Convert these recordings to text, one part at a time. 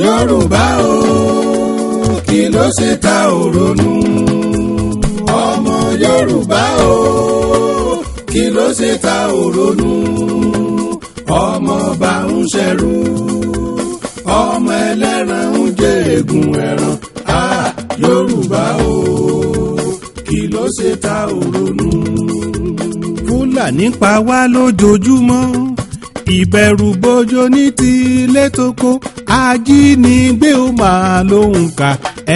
Yorùbá o, kí ló ṣe tá ò ronú? Ọmọ Yorùbá o, kí ló ṣe tá ò ronú? Ọmọ ọba ń ṣẹrú, ọmọ ẹlẹ́ran ń jẹ ègún ẹran. A Yorùbá o, kí ló ṣe tá ò ronú? Fúlàní pa wá lójoojúmọ́, ìbẹ̀rù bojo ní tilé tókó, ajínigbé ó máa lóhùn ká,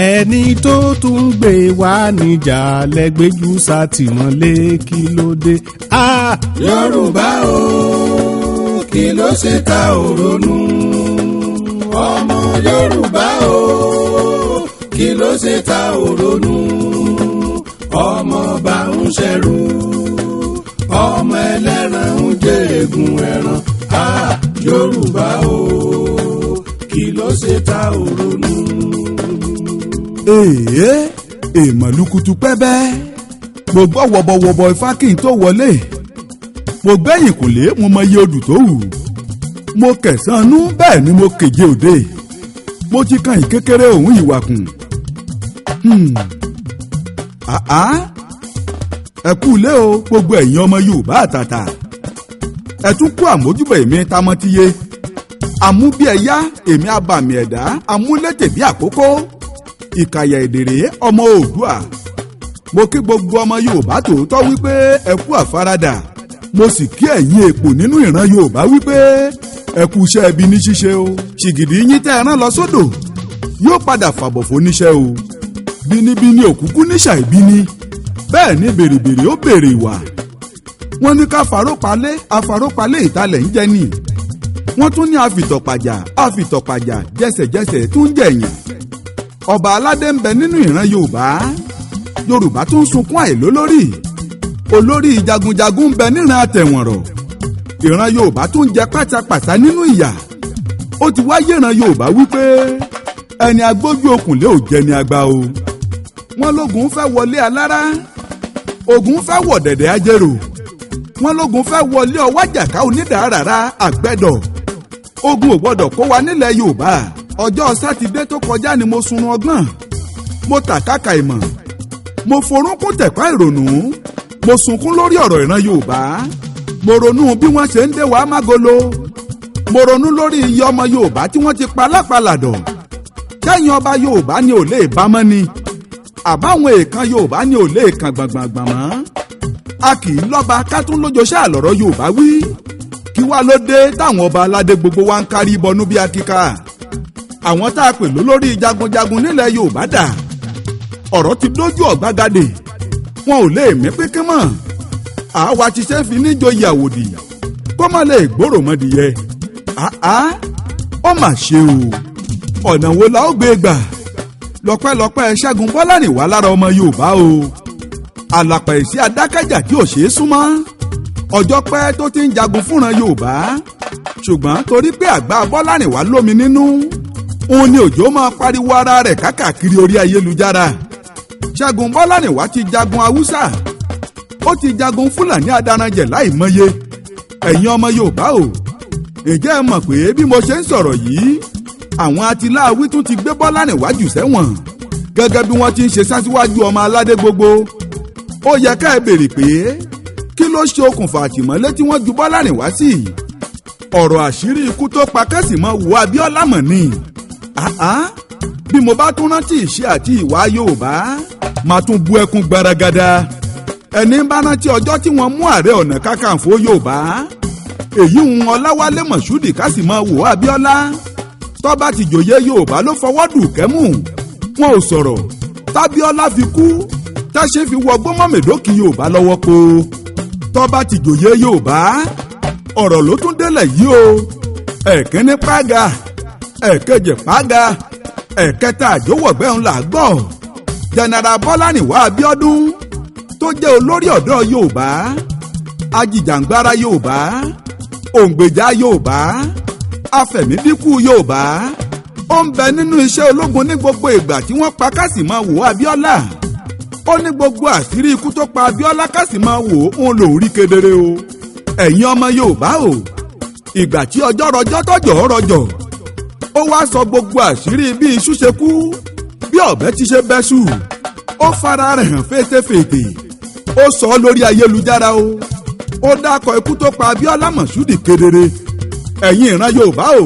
ẹni tó tún gbé wá níjà lẹ́gbẹ́jú sátìmọ́lé, kí ló dé? Ah! Yorùbá o, kí ló ṣe tá ò ronú? Ọmọ Yorùbá o, kí ló ṣe tá ò ronú? Ọmọ ọba ń ṣẹrú, ọmọ ẹlẹ́ran ń jẹ ègún ẹran. A Yorùbá o, kí ló ṣe tá ò ronú? Èè, èèmọ̀lùkùtù pẹ́bẹ́. Mo gbọ́ wọ̀bọ̀wọ̀bọ̀ ifá kí n tó wọlé. Mo gbẹ́yìn kùlé, mo mọ iye odù tó wù. Mo kẹsàn-án, bẹ́ẹ̀ ni mo keje òde. Mo ti kan ìkékeré òun ìwàkùn. Àá, ẹ kú ilé o, gbogbo ẹ̀yin ọmọ Yorùbá àtàtà. Ẹ tún kú àmójúbọ̀. Èmi tamọ́tíyé àmúbíẹ̀yá, èmi abàmì ẹ̀dá amúlétèbí àkókò ìkàyà èdèrè, ọmọ Oòdùà. Mo kí gbogbo ọmọ Yorùbá tòótọ́ wípé ẹ kú àfaradà. Mo sì kí ẹ̀yin èpò nínú ìran Yorùbá wípé ẹ kú iṣẹ́ ẹbí ní ṣíṣe o. Ṣìgìdì yín tẹ́ ẹ rán lọ sódò yóò padà fàbọ̀ fóníṣẹ́ o. Bínibíní òkúkú níṣà ìbíní, bẹ́ẹ̀ ni bèrèbèrè ó béèrè ìwà. Wọ́n ní ká farópalẹ̀, àfarópalẹ̀ ìtalẹ̀ ń jẹ ni. Wọ́n tún ní àfìtọ̀pàjà, àfìtọ̀pàjà jẹsẹ̀jẹsẹ̀ tún jẹ̀yàn. Ọba aládé ń bẹ nínú ìran Yorùbá, Yorùbá tún ń sunkún àìlólórí. Olórí jagunjagun ń bẹ níran àtẹ̀wọ̀nrọ̀, ìran Yorùbá tún jẹ pátápátá nínú ìyà. Ó ti wá yéran Yorùbá wípé ẹni agbójú okùnlé ò jẹ́ ni àgbà o. Wọ́n lógun fẹ́ wọlé alára, ogun fẹ́ wọ̀ dẹ̀dẹ̀ ajérò, wọ́n lógun fẹ́ wọlé ọwájàká onídàárara àgbẹ̀dọ̀. Ogun ò gbọ́dọ̀ kó wa nílẹ̀ Yorùbá. Ọjọ́ Sátidé tó kọjá ni mo sunrun ọgbọ́n, mo tàkàkà ìmọ̀, mo forúnkún tẹ̀pá ìrònú, mo sunkún lórí ọ̀rọ̀ ìran Yorùbá. Mo ronú bí wọ́n ṣe ń dé wàá mágolo. Mo ronú lórí iye ọmọ Yorùbá tí wọ́n ti pa lápalàdọ̀. Kẹ́yìn ọba Yorùbá ni ò lè bá mọ́ ni, àbáwọn èèkàn Yorùbá ni ò lè kàn gbọ̀ngbọ̀ngbọ̀n mọ́. A kì í lọ́ba ká tún lójoṣẹ́ àlọ́rọ̀ Yorùbá wí. Kí wá ló dé táwọn ọba aládé gbogbo wa ń kárí bọnú bí akíkà? Àwọn tá a pè lólórí jagunjagun nílẹ̀ Yorùbá dà? Ọ̀rọ̀ ti dójú ọ̀gbagadè, wọn ò lè mí pínpín mọ́. Àwa ti ṣe fi níjòyè àwòdì kó má lè gbòòrò mọ́dìyẹ. Àá, ó mà ṣe o. Ọ̀nà wo la ó gbé gbà? Lọ́pẹ́lọpẹ́ Ṣẹ́gun Bọ́lárìnwá lára ọmọ Yorùbá o, àlàpà ìsí adákẹ́jà tí ò ṣeé súnmọ́. Ọjọ́ pẹ́ tó ti ń jagun fúnran Yorùbá, ṣùgbọ́n torí pé àgbà Bọ́lárìnwá lómi nínú, òun ni òjò máa pariwo ara rẹ̀ káàkiri orí ayélujára. Ṣẹ́gun Bọ́lárìnwá ti jagun Haúsá, ó ti jagun Fúlàní adaranjẹ̀ láì mọye. Ẹ̀yin ọmọ Yorùbá o, ǹjẹ́ ẹ mọ̀ pé bí mo ṣe ń sọ̀rọ̀ yìí, àwọn atiláwí tún ti gbé Bọ́lárìnwá jù sẹ́wọ̀n, gẹ́gẹ́ bí wọ́n ti ń ṣe sásíwájú ọmọ aládé gbogbo? Ó yẹ ká ẹ béèrè pé kí ló ṣe okùnfà àtìmọ́lé tí wọ́n ju Bọ́lárìnwá sí? Ọ̀rọ̀ àṣírí ikú tó pa Kásìmọ́ wo Abíọ́lá mọ̀ ni. Àá, bí mo bá tún rántí ìṣe àti ìwà Yorùbá, máa tún bu ẹkún gbaragada. Ẹni bá rántí ọjọ́ tí wọ́n mú Ààrẹ Ọ̀nà Kakanfò Yorùbá, èyí ń Ọláwálé Mọ̀ṣúdì Kásìmọ́ wò Abíọ́lá, tọ́ba ti jòyè Yorùbá ló fọwọ́ dùn kẹ́mù, wọn ò sọ̀rọ̀ tábíọ́lá fi kú, táṣe fi wọ gbọ́mọ̀mẹ́dókì Yorùbá lọ́wọ́ po. Tọ́ba ti jòyè Yorùbá, ọ̀rọ̀ ló tún délẹ̀ yìí o. Ẹ̀kínní pàgà, ẹ̀kejì pàgà, ẹ̀kẹta àjọwọ̀gbẹ́ ńlá gbọ́. Jẹnara Bọ́lárìnwá Abíọ́dún tó jẹ́ olórí ọ̀dọ́ Yorùbá, ajìjàǹgbara Yorùbá, òǹgbèjà Yorùbá, afẹ̀mídínkù Yorùbá, ó ń bẹ nínú iṣẹ́ ológun ní gbogbo ìgbà tí wọ́n pa Kásìmawò Abíọ́lá. Ó ní gbogbo àṣírí ikú tó pa Abíọ́lá Kásìmawò òun lòún rí kedere o. Ẹ̀yin ọmọ Yorùbá o, ìgbà tí ọjọ́ rọjọ́ tọ́jọ́ rọjọ́. Ó wá sọ gbogbo àṣírí bí iṣu ṣe kú, bí ọ̀bẹ ti ṣe bẹ́ṣù. Ó fara rẹ̀ hàn fétéfètè, ó sọ ọ́ lórí ayélujára o. Ó dákọ̀ ikú tó pa Abíọ́lá Mọ̀ṣúdì kedere. Ẹ̀yin ìran Yorùbá o,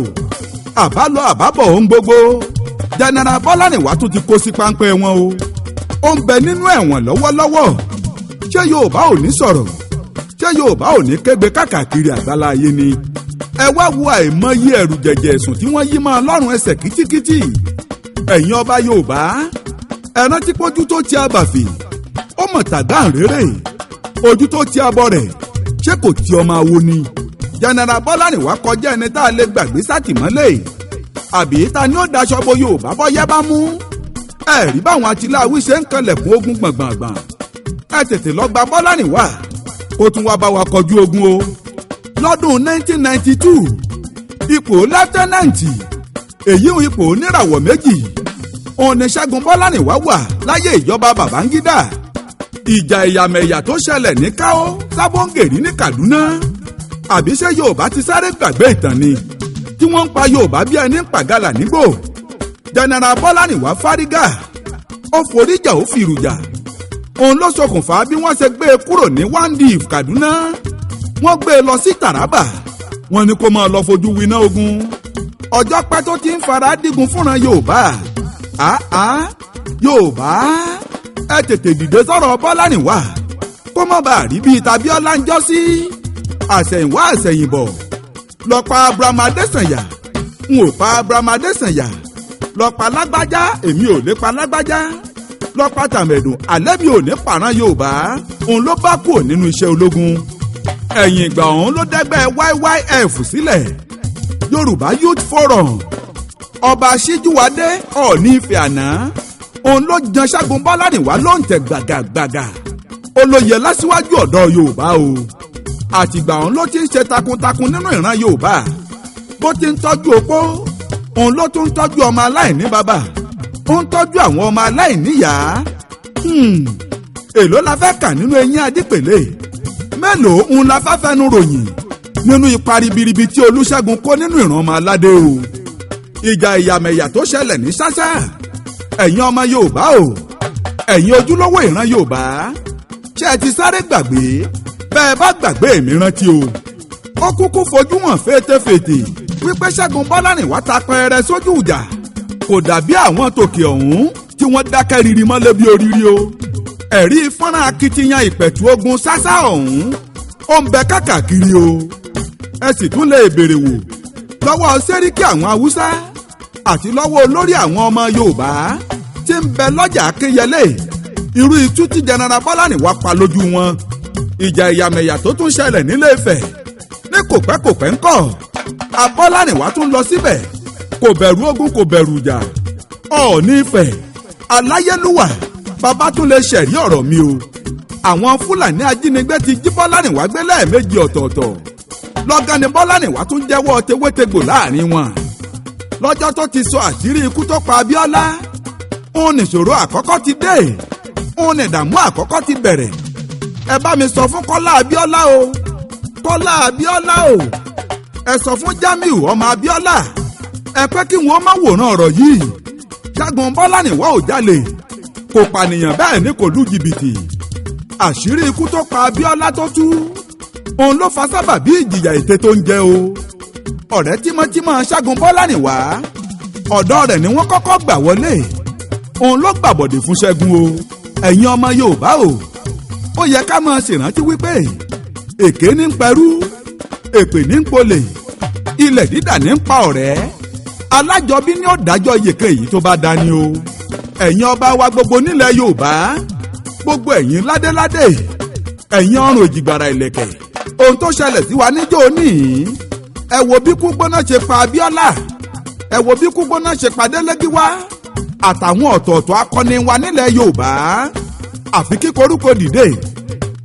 àbálọ àbábọ̀ ohun gbogbo, General Bọ́lárìnwá tún ti kó sí páńpẹ́ wọn o. Ó ń bẹ nínú ẹ̀wọ̀n lọ́wọ́lọ́wọ́. Ṣé Yorùbá ò ní sọ̀rọ̀? Ṣé Yorùbá ò ní kégbe káàkiri àgbáláyé ni? Ẹ wá wo àìmọye ẹ̀rù jẹ̀jẹ̀ ẹ̀sùn tí wọ́n yí máa lọ́rùn ẹsẹ̀ kìtìkìtì. Ẹ̀yin ọba Yorùbá, ẹ rántí pójú tó ti abàfì, ó mọ̀ tàgbà ń rérè. Ojú tó ti abọ́ rẹ̀, ṣé kò tí ọmọ awo ni? General Bọ́lárìnwá kọjá ẹni tá a lè gbàgbé sátìmọ́lé. Àbí ta ni ó daṣọ bo Yorùbá bọ́yá bá mú? Ẹ rí báwọn atiláwí ṣe ń kanlẹ̀kùn ogun gbọ̀ngbọ̀ngbọ̀n. Ẹ tètè lọ gba Bọ́lárìnwá kó tún wá bá wa kọjú ogun o. Lọ́dún 1992, ipò lieutenant, èyí ń ipò oníràwọ̀ 2, òun ni Ṣẹ́gun Bọ́lárìnwá wà láyé ìjọba Babangida. Ìjà ìyàmẹ̀yà tó ṣẹlẹ̀ ní Káó Sábóńgèrì ní Kaduna, àbí ṣé Yorùbá ti sáré gbàgbé ìtàn ni, tí wọ́n ń pa Yorùbá bí ẹni ń pàgálà nígbò? General Bọ́lárìnwá fárígà, ó foríjà, ó fìrùjà. Òun ló ṣokùnfà bí wọ́n ṣe gbé e kúrò ní Wandif Kaduna. Wọ́n gbé e lọ sí Taraba. Wọ́n ní kó máa lọ fojú winá ogun. Ọjọ́ pẹ́ tó ti ń fara dígun fúnra Yorùbá. Àá, Yorùbá, ẹ tètè dìde sọ̀rọ̀ Bọ́lárìnwá kó má bàa rí bíi tàbíọ́lá ń jọ́ sí. Àṣẹ̀yìnwá àṣẹ̀yìnbọ̀, lọ pa Abraham Adésànyà, n ò pa Abraham Adésànyà. Lọ pa lágbájá, èmi ò lè pa lágbájá. Lọ pa tàmẹ̀dùn, àlẹ́ mi ò ní pàrán Yorùbá. Òun ló bá kúrò nínú iṣẹ́ ológun. Ẹ̀yìn ìgbà ọ̀hún ló dẹ́gbẹ́ YYF sílẹ̀, Yorùbá Youth Forum. Ọba Síjúwadé Ọọ̀ni Ifẹ̀ àná, òun ló jan Ṣẹ́gun Bọ́lárìnwá ló ń tẹ̀ gbàgàgbàgà. Ó ló yẹ lásìwájú ọ̀dọ́ Yorùbá o. Àtìgbà òun ló ti ń ṣe takuntakun nínú ìran Yorùbá. Bó ti ń tọ́jú opó, òun ló tún ń tọ́jú ọmọ aláìní bàbá, ó ń tọ́jú àwọn ọmọ aláìníyàá. Èló la fẹ́ kà nínú eyín adípèlé? Mélòó ń la fẹ́ fẹ́nu ròyìn nínú ipa ribiribi tí Olúṣẹ́gun kó nínú ìran ọmọ aládé o? Ìjà ìyàmẹ̀yà tó ṣẹlẹ̀ ní ṣáṣá, ẹ̀yin ọmọ Yorùbá o, ẹ̀yin ojúlówó ìran Yorùbá, ṣé ẹ ti sáré gbàgbé? Bẹ́ẹ̀ bá gbàgbé, èmi rántí o. Ó kúkú fojú hàn fétéfètè wípé Ṣẹ́gun Bọ́lárìnwá ta pẹrẹ sójú ìjà. Kò dàbí àwọn tòkè ọ̀hún tí wọ́n dákẹ́ riri mọ́lẹ́ bí oríire o. Ẹ̀rí fọ́nrán akitiyan ìpẹ̀tù ogun ṣáṣá ọ̀hún, ó ń bẹ káàkiri o. Ẹ sì tún lè béèrè wò lọ́wọ́ sẹ́ríkì àwọn Haúsá àti lọ́wọ́ olórí àwọn ọmọ Yorùbá tí ń bẹ lọ́jà Akínyẹlé, irú itú tí General Bọ́lárìnwá pa lójú wọn. Ìjà ìyàmẹ̀yà tó tún ṣẹlẹ̀ nílé Ifẹ̀ ní kòpẹ́kòpẹ́ ńkọ́? Abọ́lárìnwá tún lọ síbẹ̀, kò bẹ̀rù ogun, kò bẹ̀rù ìjà. Ọọ̀ni Ifẹ̀ aláyélúwà, bàbá tún lè ṣẹ̀rí ọ̀rọ̀ mi o. Àwọn Fúlàní ajínigbé ti jí Bọ́lárìnwá gbé lẹ́ẹ̀mejì ọ̀tọ̀ọ̀tọ̀. Lọ́gán ni Bọ́lárìnwá tún jẹ́wọ́ tewétegbò láàrin wọn. Lọ́jọ́ tó ti sọ àṣírí ikú tó pa Abíọ́lá, òun nìṣòro àkọ́kọ́ ti dé, òun nìdààmú àkọ́kọ́ ti bẹ̀rẹ̀. Ẹ bá mi sọ fún Kọ́lá Abíọ́lá o, Kọ́lá Abíọ́lá o, ẹ sọ fún Jamiu ọmọ Abíọ́lá, ẹ pé kí wọ́n má wòran ọ̀rọ̀ yìí. Ṣẹ́gun Bọ́lárìnwá ò jalè, kò pànìyàn, bẹ́ẹ̀ ni kò lu jìbìtì. Àṣírí ikú tó pa Abíọ́lá tó tú, òun ló fa sábàbí ìjìyà ète tó ń jẹ o. Ọ̀rẹ́ tímọ́tímọ́ Ṣẹ́gun Bọ́lárìnwá, ọ̀dọ́ rẹ̀ ni wọ́n kọ́kọ́ gbà wọlé. Òun ló gbàbọ̀dè fún Ṣẹ́gun o. Ẹ̀yin ọmọ Yorùbá o, ó yẹ ká máa ṣèrántí wípé èké ní ń pẹrú, èpè ní ń polè, ilẹ̀ dídà ní ń pa ọ̀rẹ́. Alájọbí ní ó dájọ́ yèké èyí tó bá dání o. Ẹ̀yin ọba wa gbogbo nílẹ̀ Yorùbá, gbogbo ẹ̀yin ládéládé, ẹ̀yin ọrùn òjìgbàrà ìlẹ̀kẹ̀, ohun tó ṣẹlẹ̀ sí wa níjó ní, ẹ wo bí kú gbóná ṣe pa Abíọ́lá, ẹ wo bí kú gbóná ṣe pa Délégíwá àtàwọn ọ̀tọ̀ọ̀tọ̀ akọni wa nílẹ̀ Yorùbá. Àfi kí koríko dìde,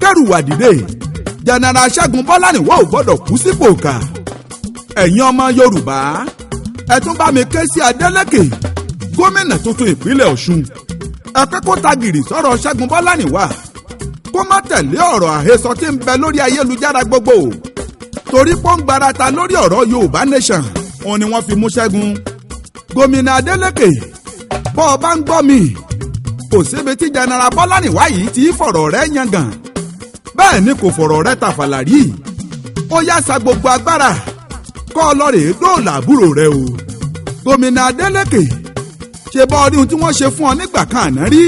kẹrùwà dìde. General Ṣẹ́gun Bọ́lárìnwá ò gbọ́dọ̀ kú sípò kà. Ẹ̀yin ọmọ Yorùbá, ẹ tún bá mi ké sí Adeleke, gómìnà tuntun ìpínlẹ̀ Ọ̀ṣun. Ẹ pé kó tagìrì sọ̀rọ̀ Ṣẹ́gun Bọ́lárìnwá, kó má tẹ̀lé ọ̀rọ̀ àhesọ tí ń bẹ lórí ayélujára gbogbo, torí pọ́ngbárata lórí ọ̀rọ̀ Yorùbá Nation òun ni wọ́n fi mú Ṣẹ́gun. Gómìnà Adeleke, bọ́ ọ bá ń gbọ́ mi, kò síbi tí General Bọ́lárìnwá yìí ti fọ̀rọ̀ rẹ̀ yangàn, bẹ́ẹ̀ ni kò fọ̀rọ̀ rẹ̀ tàfàlà rí. Ó yá, sa gbogbo agbára kọ́ ọ lọ rèé dóòlà àbúrò rẹ o. Gómìnà Adeleke, ṣe bọ́ orí ohun tí wọ́n ṣe fún ọ nígbà kan àná rí,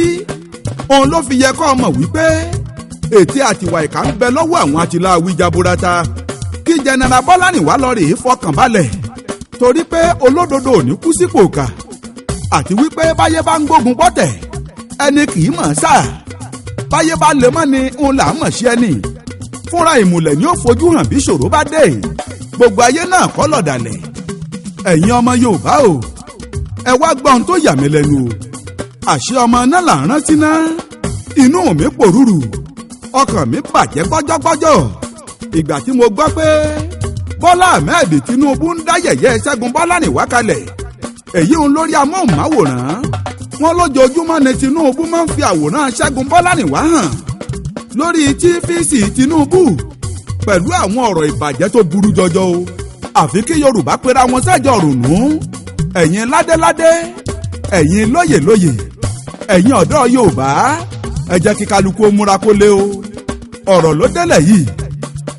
òun ló fi yẹ kọ́ ọ mọ̀ wípé ètí àtiwà ìkà ń bẹ lọ́wọ́ àwọn àtìláwí jaburata. Kí General Bọ́lárìnwá lọ rèé fọkàn balẹ̀, torí pé olódodo ò ní kú sípò kà, àti wípé báyé bá ń gbógun bọ́tẹ̀, ẹni kì í mọ̀ sáà. Báyé bá lè mọ́ ni ń là á mọ̀ sí ẹni fúnra. Ìmùlẹ̀ ni ó fojú hàn bí ṣòro bá dé. Gbogbo ayé náà kọ́ lọ̀dàlẹ̀. Ẹ̀yin ọmọ Yorùbá o, ẹ wá gbọ́ ohun tó yà mí lẹ́nu o. Àṣé ọmọ náà là ń rántí ná. Inú mi pòrúurù, ọkàn mi bàjẹ́ gbọ́jọ́gbọ́jọ́ ìgbà tí mo gbọ́ pé Bọ́lá Ahmed Tinubu ń dá yẹ̀yẹ́ Ṣẹ́gun Bọ́lárìnwá kalẹ̀, èyí ń lórí amóhùnmáwòrán wọn. Lójoojúmọ́ ni Tinubu máa ń fi àwòrán Ṣẹ́gun Bọ́lárìnwá hàn lórí TVC Tinubu pẹ̀lú àwọn ọ̀rọ̀ ìbàjẹ́ tó burú jọjọ o. Àfi kí Yorùbá pera wọn sẹ́jọ́ rònú. Ẹ̀yin ládéládé, ẹ̀yin lóyèlóyè, ẹ̀yin ọ̀dọ́ Yorùbá, ẹ jẹ́ kí kálukú ó múra kó lé o. Ọ̀rọ̀ ló délẹ̀ yìí,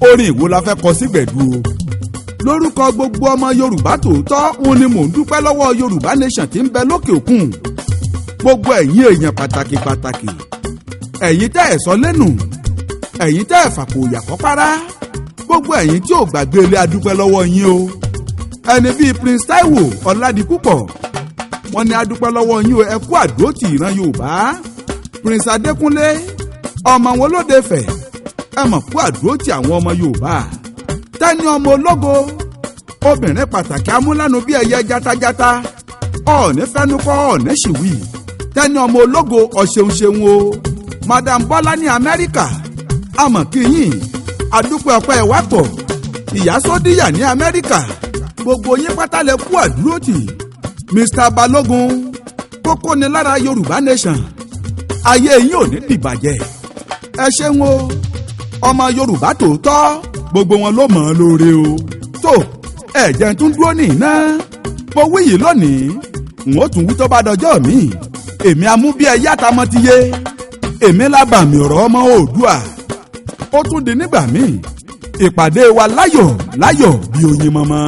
orin ìwo la fẹ́ kọ sí gbẹ̀du o? Lórúkọ gbogbo ọmọ Yorùbá tòótọ́, òun ni mò ń dúpẹ́ lọ́wọ́ Yorùbá Nation tí ń bẹ lókè òkun, gbogbo ẹ̀yin èèyàn pàtàkì pàtàkì, ẹ̀yin tẹ́ ẹ̀ sọ lẹ́nu, ẹ̀yin tẹ́ ẹ̀ fàpò ìyàkọ́ para, gbogbo ẹ̀yin tí ò gbàgbé ilé, adúpẹ́ lọ́wọ́ yín o. Ẹni bíi Prince Taiwo Ọládipúpọ̀, wọ́n ní adúpẹ́ lọ́wọ́ yín o, ẹ kú àdótì ìran Yorùbá. Prince Adékúnlé, ọmọ wọn lóde fẹ̀, ẹ mọ̀ kú àdótì àwọn ọmọ Yorùbá. Tẹ́ni ọmọ ológo, obìnrin pàtàkì amúlánu bí ẹyẹ játájátá, ọ̀ọ́nì fẹ́nukọ́, ọ̀ọ́nì ṣìwì. Tẹ́ni ọmọ ológo, ọ̀ṣeun ṣeun o. Madam Bọ́lá ní Amẹ́ríkà, àmọ̀ kìyìn, adúpẹ́ ọpẹ́ wa pọ̀. Ìyá Sódíyà ní Amẹ́ríkà, gbogbo yín pátá lẹ kú àdúrótì. Mr Balógun kókó ni lára Yorùbá Nation, ayé yín ò ní dìbàjẹ́, ẹ ṣeun o. Ọmọ Yorùbá tòótọ́, gbogbo wọn ló mọ̀ ọ́n lóore o. Tó ẹ̀jẹ̀ tún dúró ní iná, mo wí yìí lónìí, n ó tún wí tó bá dọjọ́ mi. Èmi amúbí ẹyá tamọ́ ti yé èmi lábàmì ọ̀rọ̀ ọmọ Oòduà. Ó tún di nígbà míì, ìpàdé wa láyọ̀ láyọ̀ bí oyin mọ́mọ́.